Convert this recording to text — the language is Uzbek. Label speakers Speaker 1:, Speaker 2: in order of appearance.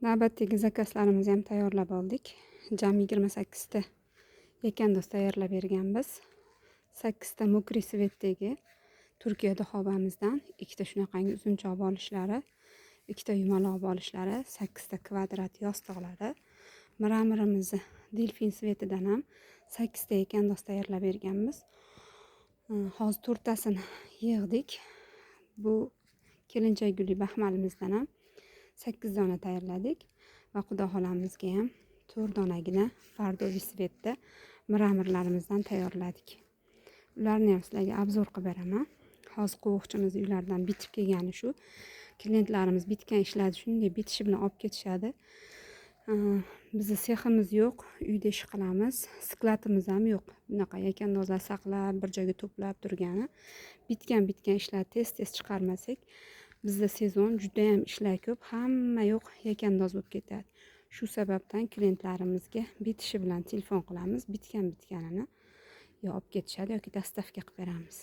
Speaker 1: Navbatdagi заказ larimizni ham tayyorlab oldik. Jami 28 ta yakandoz tayyorlab berganmiz. Sakkizta мокрый цвет dagi Turkiya duxobamizdan, ikkita shunaqangi uzunchoq bolishlari, ikkita yumaloq bolishlari, sakkizta kvadrat yostiqlari, мрамор imizni delfin цвет idan ham sakkizta yakandoz tayyorlab berganmiz. Hozir to'rttasini yig'dik. Bu kelinchak gulli baxmalimizdan ham sakkiz dona tayyorladik va xudo xolamizga ham to'rt donagina бордовый цвет da мрамор larimizdan tayyorladik. Ularni ham sizlarga обзор qilib beraman. Hozir qovoqchimiz uylaridan bitib kelgani shu. Klientlarimiz bitgan ishlarni shunday bitishi bilan olib ketishadi. Bizni seximiz yo'q, uyda ish qilamiz, склад imiz ham yo'q. Bunaqa yakandozlar saqlab, bir joyga to'plab turgani. Bitgan bitgan ishlarni tez tez chiqarmasak, bizda sezon judayam ishlar ko'p, hamma yoq yakandoz bo'lib ketadi. Shu sababdan klientlarimizga bitishi bilan telefon qilamiz, bitgan bitganini yo olib ketishadi yoki доставка qilib beramiz.